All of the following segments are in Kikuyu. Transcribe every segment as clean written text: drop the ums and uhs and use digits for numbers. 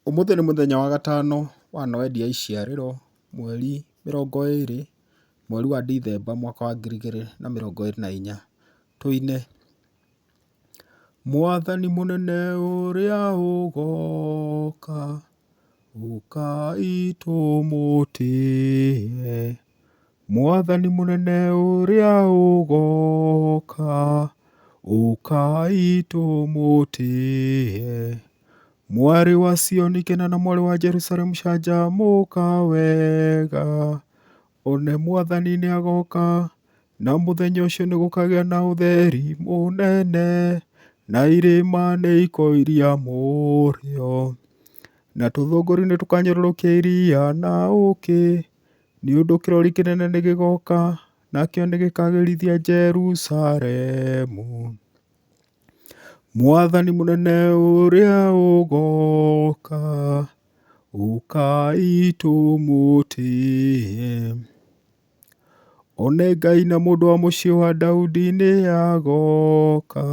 Ũmũthĩ nĩ mũthenya wa gatano wa Noedi ya iciarĩro, mweri 20, mweri wa Dithemba, mwaka wa 2024. Tũine: Mwathani mũnene ũrĩa ũgooka, ũkai tũmũtĩĩe. Mwathani mũnene ũrĩa ũgooka, ũkai tũmũtĩĩe. Mwarĩ wa Zioni kena na mwarĩ wa Jerusalemu canjamũka wega. One Mwathani nĩagoka, na mũthenya ũcio nĩgũkagĩa na ũtheri mũnene, na irĩma nĩikoiria mũrĩo, na tũthũngũri nĩtũkanyũrũrũkia iria na ũũkĩ, nĩ ũndũ kĩrori kĩnene nĩgĩgoka, nakĩo nĩgĩkagĩrithia Jerusalemu. Mwathani mũnene ũrĩa ũgoka, ũkai tũmũtĩĩe. One Ngai na mũndũ wa mũciĩ wa Daudi nĩagoka,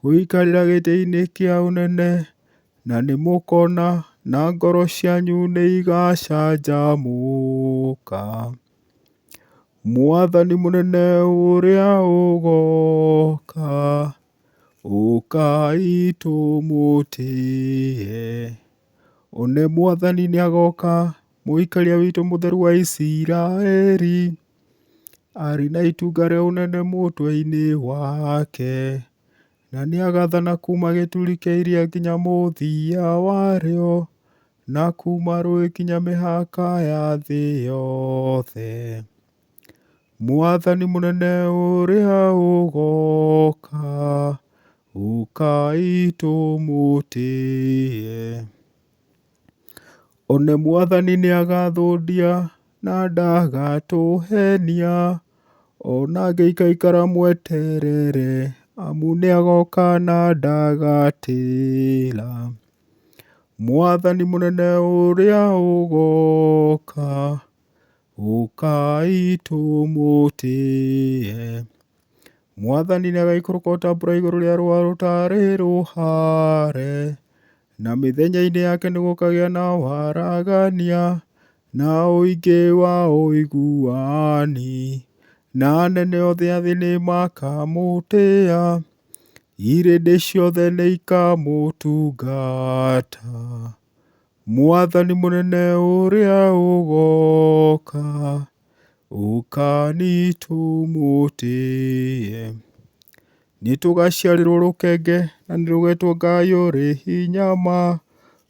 gũikarĩra gĩtĩ-inĩ kĩa ũnene, na nĩmũkona, na ngoro cianyu nĩigacanjamũka. Mwathani mũnene ũrĩa ũgoka, ũkai tũmũtĩĩe. One Mwathani nĩagoka, mũikaria witũ mũtheru wa Isiraeli, arĩ na itunga rĩa ũnene mũtwe-inĩ wake, na nĩagathana kuuma gĩturi kĩa iria nginya mũthia warĩo, na kuuma rũũĩ nginya mĩhaka ya thĩ yothe. Mwathani mũnene ũrĩa ũgoka, ũkai tũmũtĩĩe. One Mwathani nĩagathũndia, na ndagatũhenia, ona angĩikaikara mweterere, amu nĩagoka na ndagatĩra. Mwathani mũnene ũrĩa ũgoka, ũkai tũmũtĩĩe. Mwathani nĩagaikũrũka o ta mbura igũrũ rĩa rũũa rũtarĩ rũhaare, na mĩthenya-inĩ yake nĩgũkagĩa na waragania, na ũingĩ wa ũiguani, na anene othe a thĩ nĩmakamũtĩa, irĩndĩ ciothe nĩikamũtungata. Mwathani mũnene ũrĩa ũgoka, ũkani tũmũtĩĩe. Nĩtũgaciarĩrwo rũkenge, na nĩrũgetwo Ngai ũrĩ hinya ma,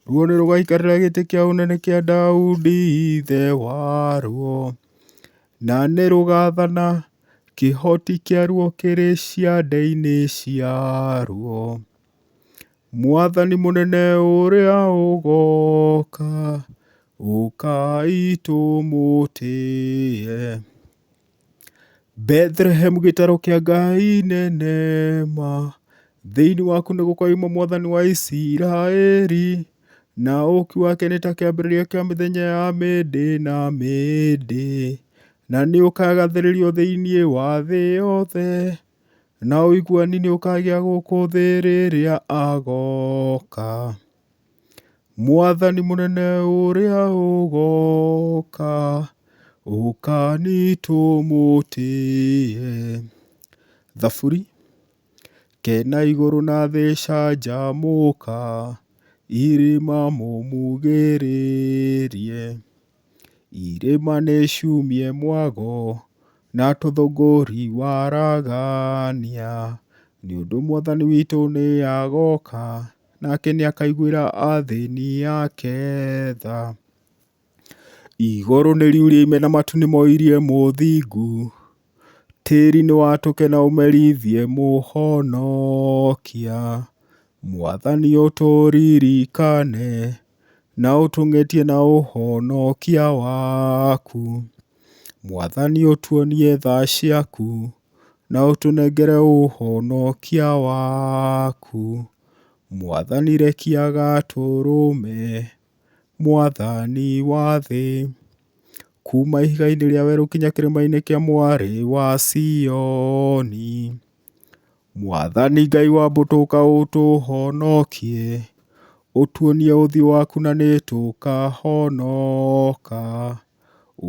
ruo nĩrũgaikarĩra gĩtĩ kĩa ũnene kĩa Daudi ithe waruo, na nĩrũgathana, kĩhoti kĩaruo kĩrĩ ciande-inĩ ciaruo. Mwathani mũnene ũrĩa ũgoka, ũkai tũmũtĩĩe. Bethlehem gĩtaro kĩa Ngai nene ma, thĩinĩ waku nĩgũkoima mwathani wa Isiraeli, na ũũki wake nĩ ta kĩambĩrĩria kĩa mĩthenya ya mĩndĩ na mĩndĩ, na nĩũkagathĩrĩrio thĩinĩ wa thĩ yothe, na ũiguani nĩũkagĩa gũkũ thĩ rĩrĩa agoka. Mwathani mũnene ũrĩa ũgoka, ũkani tũmũtĩĩe. Thaburi. Kena igũrũ na thĩ canjamũka, irĩma mũmugĩrĩrie. Irĩma nĩciumie mwago, na tũthũngũri waragania, nĩ ũndũ Mwathani witũ nĩagoka, nake nĩakaiguĩra athĩni ake tha. Igũrũ nĩriurie ime na matu nĩmoirie mũthingu, tĩri nĩwatũke na ũmerithie mũhonokia. Mwathani ũtũririkane, na ũtũng'etie na ũhonokia waku. Mwathani ũtuonie tha ciaku, na ũtũnengere ũhonokia waku. Mwathani rekia gatũrũme, Mwathani wa thĩ, kuuma ihiga-inĩ rĩa werũ kinya kĩrĩma-inĩ kĩa mwarĩ wa Zayuni. Mwathani Ngai wa mbũtũ ũka ũtũhonokie, Ũtuonie ũthiũ waku na nĩtũkahonoka.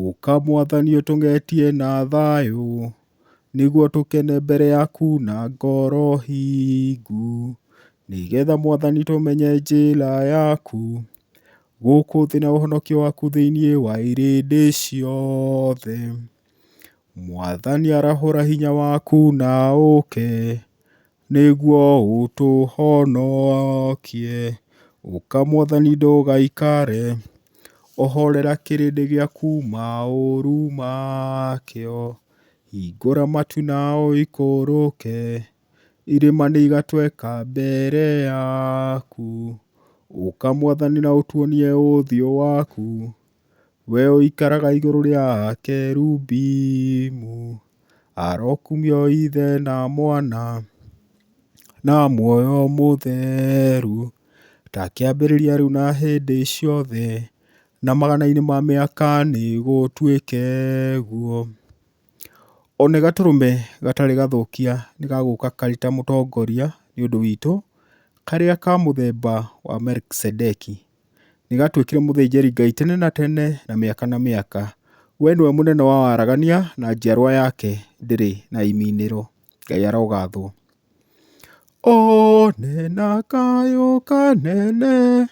Ũka Mwathani ũtũng'etie na thayũ, nĩguo tũkene mbere yaku na ngoro hingu. Nĩgetha Mwathani tũmenye njĩra yaku, gũkũ thĩ na ũhonokio waku thĩinĩ wa irĩndĩ ciothe. Mwathani arahũra hinya waku na ũũke, nĩguo ũtũhonokie. Ũka Mwathani ndũgaikare, ohorera kĩrĩndĩ gĩaku maũru makĩo. Hingũra matu na ũikũrũke, irĩma nĩigatweka mbere yaku. Ũka Mwathani na ũtuonie ũthiũ waku, we ũikaraga igũrũ rĩa akerubimu. Arokumio Ithe na Mwana na Muoyo Mũtheru, ta kĩambĩrĩria rĩu na hĩndĩ ciothe, na magana-inĩ ma mĩaka nĩgũtuĩke guo. One gatũrũme gatarĩ gathũkia nĩgagũka karĩ ta mũtongoria nĩ ũndũ witũ, karĩa ka mũthemba wa Melikisedeki. Nĩgatuĩkire mũthĩnjĩri-Ngai tene na tene na mĩaka na mĩaka. We nĩwe mũnene wa waragania na njiarwa yake ndĩrĩ na iminĩro. Ngai arogathwo. One na kayũ kanene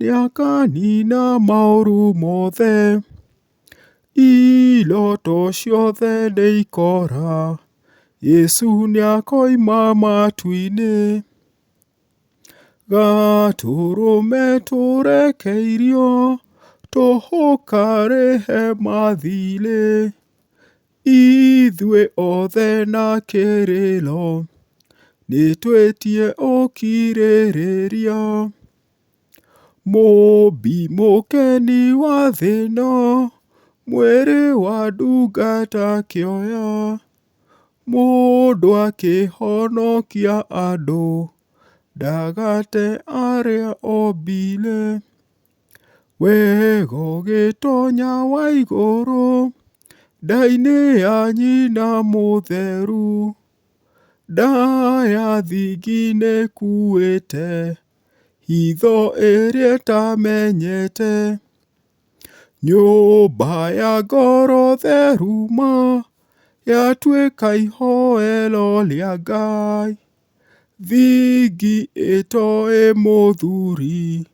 nĩakanina maũru mothe, iroto ciothe nĩikora, Yesu nĩakoima matu-inĩ. Gatũrũme tũrekeirio tũkarĩhe mathirĩ, ithuĩ othe na kĩrĩro nĩtwĩtie ũkirĩrĩria. Mũũmbi mũkeni wa thĩ ĩno, mwĩrĩ wa ndungata akĩoya, mũndũ akĩhonokia andũ, ndagate arĩa ombire. Wega ũgĩtonya wa igũrũ, nda-inĩ ya nyina mũtheru, nda ya thingi nĩkuĩte hitho ĩrĩa ĩtamenyete. Nyũmba ya ngoro theru ma, yatuĩka ihoero rĩa Ngai. Thingi ĩtoĩ mũthuri,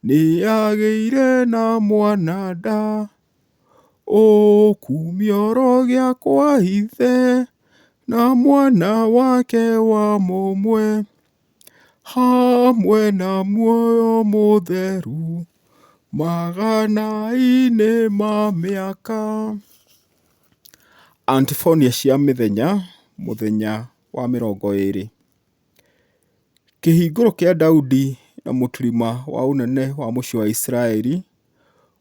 nĩyagĩire na mwana nda. Ũkumio ũrogĩa kwa Ithe, na mwana wake wa mũmwe, hamwe na muoyo mũtheru, magana-inĩ ma mĩaka. Antifonia cia mĩthenya, mũthenya wa 20. Kĩhingũro kĩa Daudi na mũtirima wa ũnene wa mũciĩ wa Isiraeli,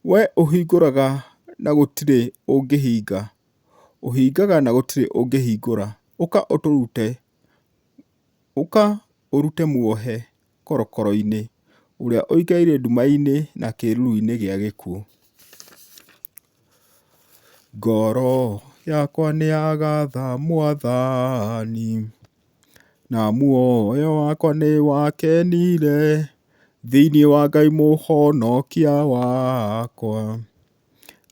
Wee ũhingũraga na gũtirĩ ũngĩhinga, ũhingaga na gũtirĩ ũngĩhingũra, ũka ũrute mũohe korokoro-inĩ, ũrĩa ũikaire nduma-inĩ na kĩĩruru-inĩ gĩa gĩkuũ. Ngoro yakwa nĩyagatha Mwathani, na muoyo wakwa nĩwakenire thĩinĩ wa Ngai Mũhonokia wakwa.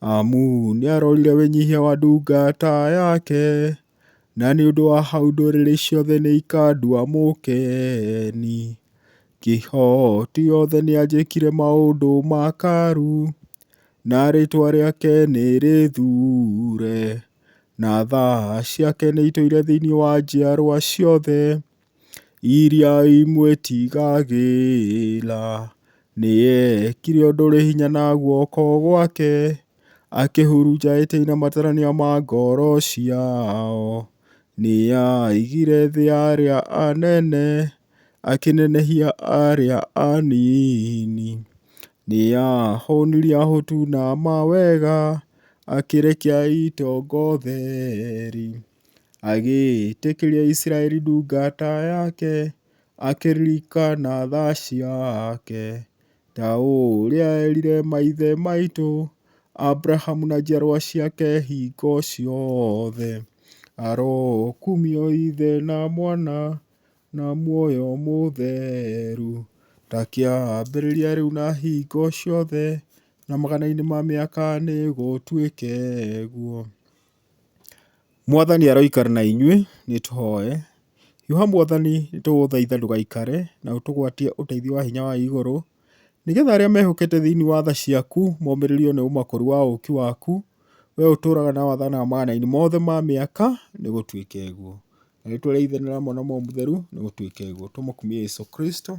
Amu nĩarorire wĩnyihia wa ndungata yake, na nĩ ũndũ wa hau ndũrĩrĩ ciothe nĩikandua mũkeni. Kĩhoti othe nĩanjĩkire maũndũ makaru, na rĩĩtwa rĩake nĩ rĩthuure, na tha ciake nĩitũire thĩinĩ wa njiarwa ciothe iria imwĩtigagĩra. Nĩekire ũndũ ũrĩ hinya na guoko gwake, akĩhurunja etĩĩi na matarania ma ngoro ciao. Nĩaaigire thĩ arĩa anene, akĩnenehia arĩa anini. Nĩaahũnirie ahũtu na mawega, akĩrekia itonga ũtheri. Agĩĩtĩkĩria Isiraeli ndungata yake, akĩririkana tha ciake, ta ũrĩa eerire maithe maitũ, Abrahamu na njiarwa ciake hingo ciothe. Arokumio Ithe na Mwana na Muoyo Mũtheru, Ta kĩambĩrĩria rĩu na hingo ciothe, na magana-inĩ ma mĩaka nĩgũtuĩke guo. Mwathani aroikara na inyuĩ, nĩ tũhoe. Hiũha Mwathani, nĩtũgũgũthaitha ndũgaikare, na ũtũgwatie ũteithio wa hinya wa igũrũ, nĩgetha arĩa mehokete thĩinĩ wa tha ciaku momĩrĩrio nĩ ũmakũru wa ũũki waku, wee ũtũũraga na wathanaga magana-inĩ mothe ma mĩaka, nĩgũtuĩke guo. Na rĩtwa rĩa Ithe na rĩa Mwana na Roho Mũtheru, nĩgũtuĩke guo. Tũmũkumie Jesũ Kristo.